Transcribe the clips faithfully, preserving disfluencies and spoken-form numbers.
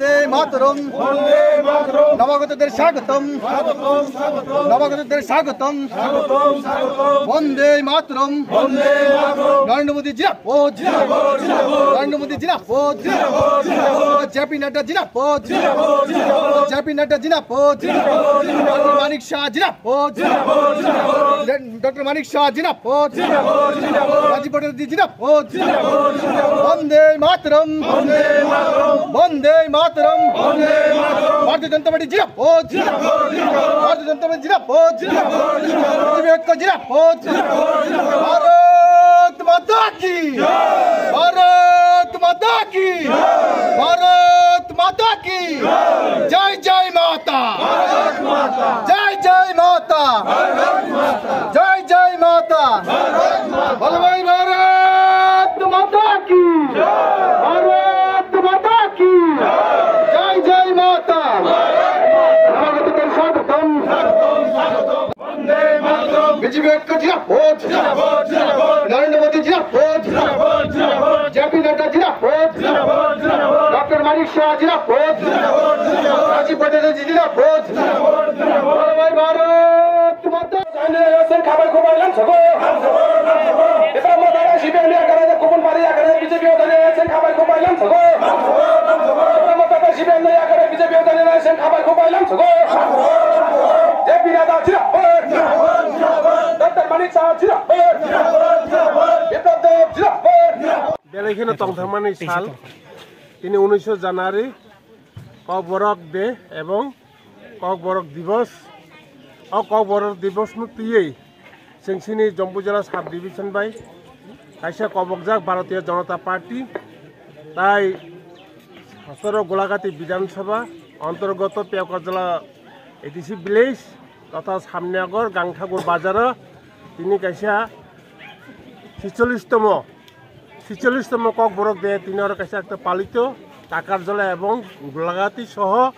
Vande Mataram. Nabagatoder swagotom. Nabagatoder swagotom. Vande Mataram. Narendra Modi jindabad. Narendra Modi jindabad. J P Nadda jindabad. J P Nadda jindabad. Doctor Manik Saha jindabad. Doctor Manik Saha jindabad. Rajiv Bhattacharya jindabad. Vande Mataram. Vande Mataram. Bharatiya Janata Party jindabad. Bharatiya Janata Party jindabad. B J P Ekta jindabad. Bharat Mata ki. Bharat Mata ki. Bharat Mata ki. Jai Jai Mata. Jai Jai Mata. Jai Jai Mata. Bhalo bhai, Bharat Mata ki. Bharat Mata ki. Jai Jai Mata. B J P Ekta jindabad. Narendra Modi jindabad. J P Nadda jindabad. Doctor Manik Saha jindabad. Rajiv Bhattacharya jindabad. Bhalo bhai, Bharat Mata. Seng khabai khubai lam sago. Eba mata C P M ni akara, kubun party akara, B J P o thani seng khabai khubai lam sago. Eba mata C P M ni akara, B J P o thani seng khabai khubai lam sago. J P Nadda jindabad. Doctor Manik Saha jindabad. Biplab Deb jindabad. Belai kheno tongthangmani sal, tini unisho January, Kokborok Day ebong Kokborok Divos. O Kokborok Divos no twiwi chwng chini Jampui Jala Sub Division bai kaisa kobokjak Bharatiya Janata Party tai Hasoro Golagati Bidhan Sabha ontorgoto Piyakajala A D C village totha Samneagar Gangthakur bazaro tini kaisa chicholish tomo, chicholish tomo Kokborok Day tini oro kaisa ekta palito Takarjala ebong Golagati soho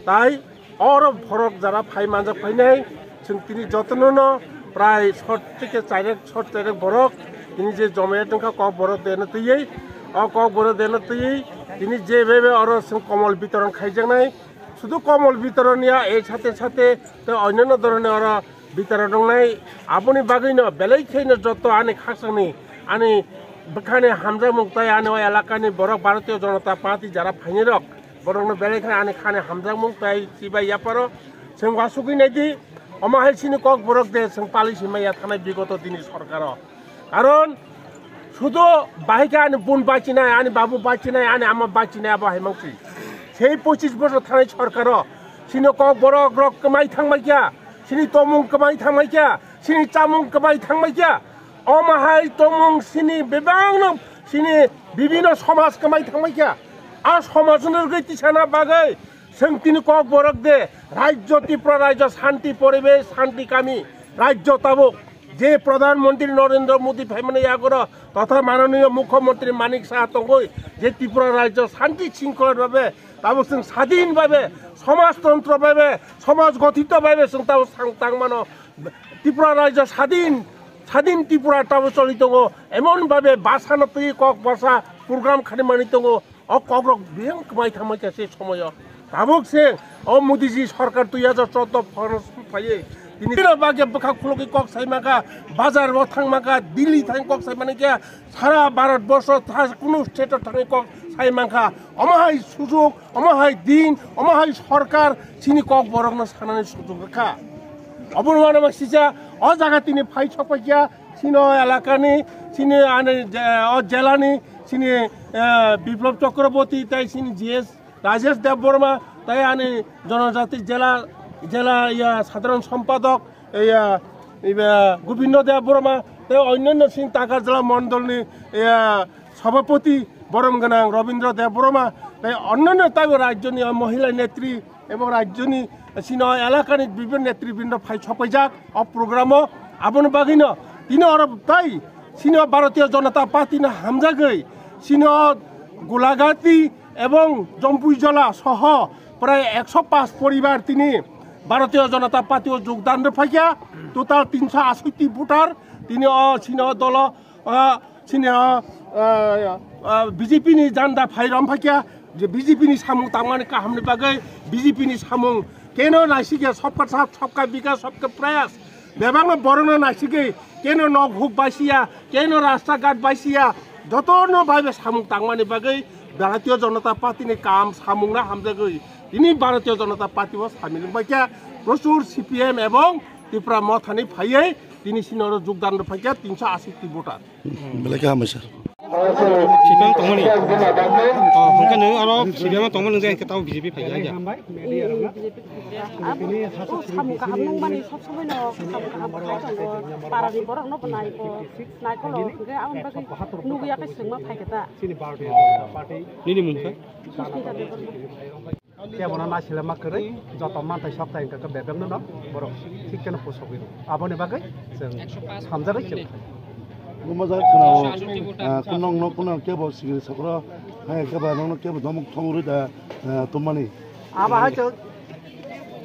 tai oro borok jara phai manjak phainai chwng tini jotono no prai sot theke chairek sot chairek borok tini je jomayet wngkha Kokborok Day no twiwi o Kokborok Day no twiwi tini je bebe oro chwng komol bitoron khaijaknai. Sudu komol bitoron ya, ei sate sate te onyono dhoroner oro bitoron wngnai. Aboni bagwino belai khaino joto ani khakchangni, ani bwkhani hamjakmung tai ani o elakani borok Bharatiya Janata Party jara phainirok, borokno belai khaino ani khani hamjakmung tai chibai yaparo. Chwng wasugwi naidi, omo hai chini Kokborok Day chwng pali simai ya thanai bigoto dini sorkaro. Karon sudu bahai khe ani bun bachinai, ani babu bachinai, ani ama bachinai abo hai mangsi. Sei pochis bosor thanai sorkaro chini Kokborok rok kwmai thangbai kya, chini tomung kwmai thangbai kya, chini chamung kwmai thangbai kya. Omo hai tomung chini bebakno chini bibino somaj kwmai thangbai kya. A somajno rwgwi tisana bagwi chwng tini Kokborok Day, Rajya Tripura Rajya Shanti Poribesh, Shanti Kami, Rajya tabuk je Pradhan Mantri Narendra Modi phaimani yagoro totha Mananiya Mukhyamantri Manik Saha tongwi je Tripura Rajya shanti shringkhola babe tabuk chwng sadin babe, somajtontro babe, somaj gothito babe chwng tabuk sang tangmano. Tripura Rajya sadin, sadin Tripura tabuk choli tongo. Emon babe bhasano twi kok bhasa program khaimani tongo. O kokrok biyang kwmai thangma khe se somoyo. Tabuk se o Modiji sorkar dui hajar choudo phano phaiye. Tini tino bagya bwkha khulogwi kok sai mankha, bazar o thang mankha, Delhi thang kok sai mankha, sara Bharat borsho tha kunu state o thangwi kok sai mankha. Omo hai sujok, omo hai din, omo hai sorkar chini kok borokno sanani sujok rwkha. Obono uanama sija o jaga tini phai sokphaikya, chini o elakani, chini ani je-, o jelani, chini, eh, Biplab Chakraborty, tai chini G S Rajesh Debbarma, tai ani Jonojati jela, jela ya sadharan sompadok, ya, iba Gobindo Debbarma, tai onnanno chini Takarjala mondolni, ya, sabhapati borom gwnang Robindra Debbarma, tai onnanno taibo rajyoni o mohila netri, ebong rajyoni sino elakani bibhinno netribrindo phai sokpaijak o programo. Aboni bagwino tini oro tai sino Bharatiya Janata Party no hamjagwi sino Golagati ebong Jampuijala soho prai ekso paanch poribar tini Bharatiya Janata Party o jogdan rwphaikha. Total tinso asotti voter tini o sino dolo, ah, sini, ah, ah, ah, B J P ni janda phai rom phaikya, je B J P ni samung tangmani kahamni bagwi B J P ni samung keno naisikya, sabka saath, sabka bikas, sabka prayas. Bebakno borokno naisigwi keno nok huk baisiya, keno rasta ghat baisiya, jotono bai bai samung tangmani bagwi Bharatiya Janata Party ni kam samungno hamjagwi tini Bharatiya Janata Party o samil wngbaikha. Prochur C P M ebong Tipra Mothani phaiwi tini sini oro jogdan rwphaikha tinsho ashi ti voter. Belai khe hambai sir. Sipang tongmani. Oh, hwnkhe nwng aro sipang tongmani, nwng jai khe tamo B J P phai ya. B J P. Abo, o samung kaham nung mani sob somoi no samung kaham khai tongo. Para ni borok no bo nai ko, nai ko lo, hwnkhe aboni bagwi nugwi ya khe swngma phai khe ta. Nini mung kha? Susmita Debbarma. Kebono naisile ma kwrwi, joto manthai sokthai wngkha khe bebak no borok thik kheno pusogwi rw. Aboni bagwi chwng hamjagwi chwng. Gumajak khwnao, ah, kunong no kunong kebo sigiri sokro, hai kebo nokno kebo domok thong rwi da, ah, tumani. Abo hai chwng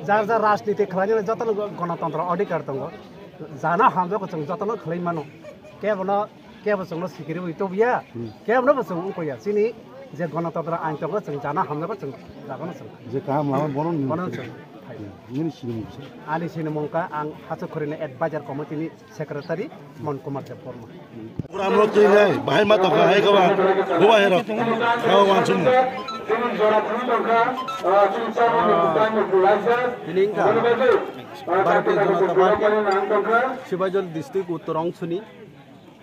jar jar rajniti khlainani jotono go-, gonotontro adhikar tongo. Jana hamjagwi chwng jotono khlai mano. Kebono Kebo chwngno sikiri wi tubuya, Hmm. Kebo no bo chwng wngkhuya. Chini je gonotontro ain tongo, chwng jana hamjago, chwng jagono chwng. Je kaham lama bono ni. Bono chwng. Hmm. Nini sinimung sa? Ani sinimung kha ang Hachukkhuri ni advisor committee ni secretary Mon Kumar Debbarma. Program rok twi nai, bahai ma tokha hai kaba, buwa herok. Kaba wansung. Tini wngkha Bharatiya Janata Party, Sibajal district Uttor Ongsoni.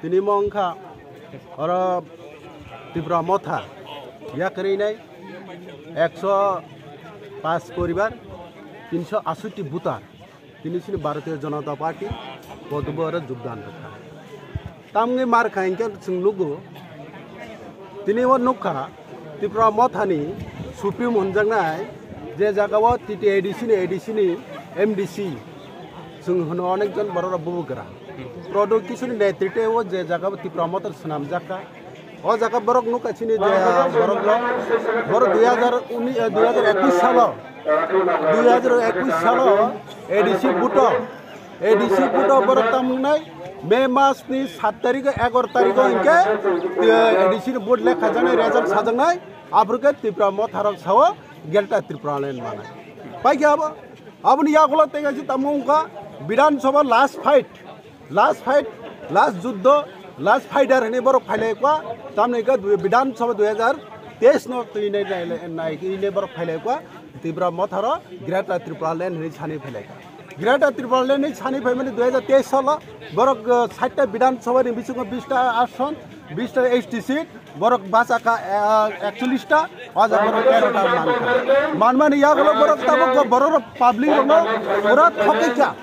Tini mo wngkha oro Tipra Motha yakarwi nai ekso paanch poribar, tinsho ashuti voter. Tini chini Bharatiya Janata Party kodubo oro jogdan rwkha. Tamni mar kha hinkhe chwng nugo. Tini o nukha Tipra Mothani Supreme hwnjaknai je jagao T T A D C ni A D C ni M D C chwng hwno onek jon borok rok bubugra. Product Kishore ni netritwe o je jaga o Tipra Motha swnamjak kha. O jaga borok nukha chini je borok rok, borok dui hajar unis, eh, dui hajar ekwis salo, dui hajar ekwis salo A D C buto, A D C buto borok tamo wngnai May mas ni sat tarikh, egaroh tarikh o hinkhe, eh, A D C ni vote lekha jaknai, result sajaknai, aphuru khe Tipra Motha rok sao Greater Tipraland manai. Paikhe abo, aboni yagulo tei kaisa tamo wngkha Bidhan Sabha last fight. Last fight, last juddo, last fighter hinwi borok phailai kha, tamni khe dui, Bidhan Sabha dui hajar teis no twi nai, nai, nai, nai, nai borok phailai kha, Tipra Motharo Greater Tipraland hinwi sani phailai kha. Greater Tipraland hinwi sani phaimani dui hajar teis salo borok, uh, sait ta Bidhan Sabha ni bisingo bis ta ason, bis ta S T seat, borok bacha kha, uh, ekchollish ta, o jaga borok tero ta man kha. Manmani yagulo borok tabuk borok public rokno pura thokwi kha.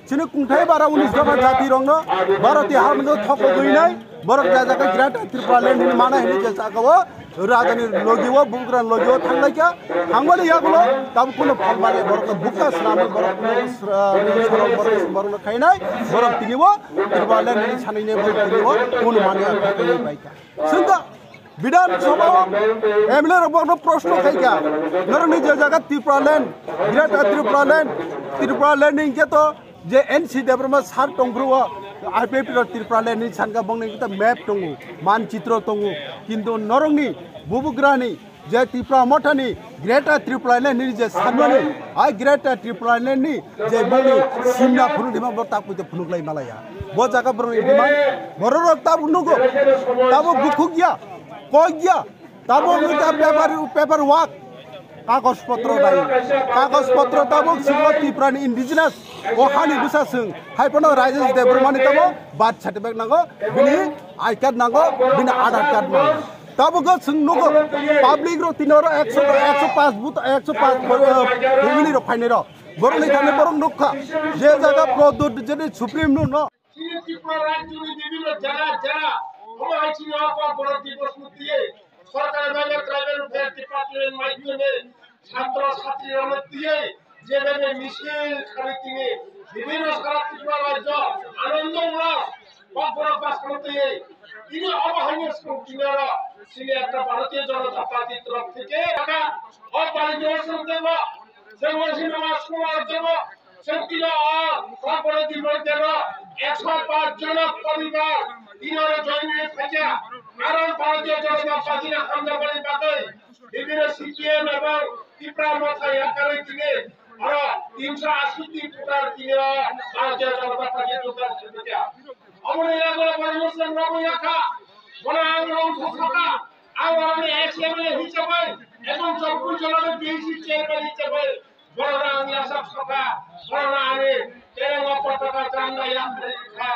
Chini kungthai bara unis dopha jati rokno Bharatiya hamno thokogwi nai, borok ja jaga Greater Tipraland hinwi mana hinwi je jaga o rajani logi o, bubagrani logi o thanglai kha. Thangmani yagulo tabuk kuno phalmani borokno bukha swnamwi borok kuno sra-, sorok borok borokno khainai, borok tini o Tipraland hinwi sanwi nai borok tini o kuno mani thokogwi bai kha. Swngkha, Bidhan Sabha o M L A rok bono proshno khai kha, norokni je jaga Tipraland, Greater Tipraland, Tipraland ni hwnkhe to je N C Debbarma sir tong phuru o I P F T rok Tipraland ni sanka bongni kita map tongo, manchitro tongo, kintu norokni bubugrani je Tipra Mothani Greater Tipraland ni je sanmani, ai Greater Tipraland ni je bini simna phunuk dima bo tak puite phunuk lai malaya. Bo jaga borok ni demand, borok rok tabuk nugo, tabuk bukhuk ya, kok ya, tabuk nugo paper, paper work, kagoj potro dai, kagoj potro tabuk singo Tipra ni indigenous, o hani bwsa swng, hai phano Rajesh Debbarma ni tamo birth certificate nango, bini I card nango, bini Aadhaar card nango. Tabuk o chwng nugo, public rok tini oro ekso, ekso paanch booth, ekso paanch, eh, family rok phainai rok. Borok ni thani borok nukha, je jaga Pradyut je Supreme no, no. Chini Tripura rajyoni bibhinno jela, jela, omo hai chini o Kokborok Divos no twiwi, sorkar bai Tribal Welfare Department maidhyome chhatro chhatri rokno twiwi, je bai misil kharwi tini bibhinno sara Tripura rajyo Ananda Ullas, Kokborok bwskang twiwi, tini omo hai no swng tini oro chini ekta Bharatiya Janata Party torof theke, o party no swng tebo, jemon chini mas kumar tebo, Sentino o Kokborok Divos tebo, ekso paanch jona poribar tini oro join hoi phaikha, karon Bharatiya Janata Party ni hamjakmani bagwi. Bibhinno C P M ebong Tipra Motha yakarwi tini oro tinsho ashi ti voter tini o Bharatiya Janata Party join khaijak. Omoni yago borok Muslim rokbo yakha, bono ang rong thokha, ang oroni ex M L A hisabai ebong Chokpur jilani P H C chairman hisabai borok ang yasak sokha, borok ani tereng o potaka chanda yakarwi kha,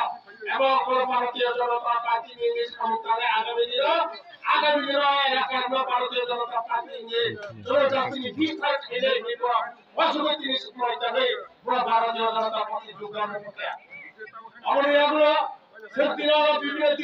ebong borok Bharatiya Janata Party ni samung tangwi agami dino, agami dino elakar no Bharatiya Janata Party ni jono jati ni bisthar khainai ni borok wasugwi tini sukmai tangwi borok Bharatiya Janata Party join khaijak. Omoni yago sentino bibhinno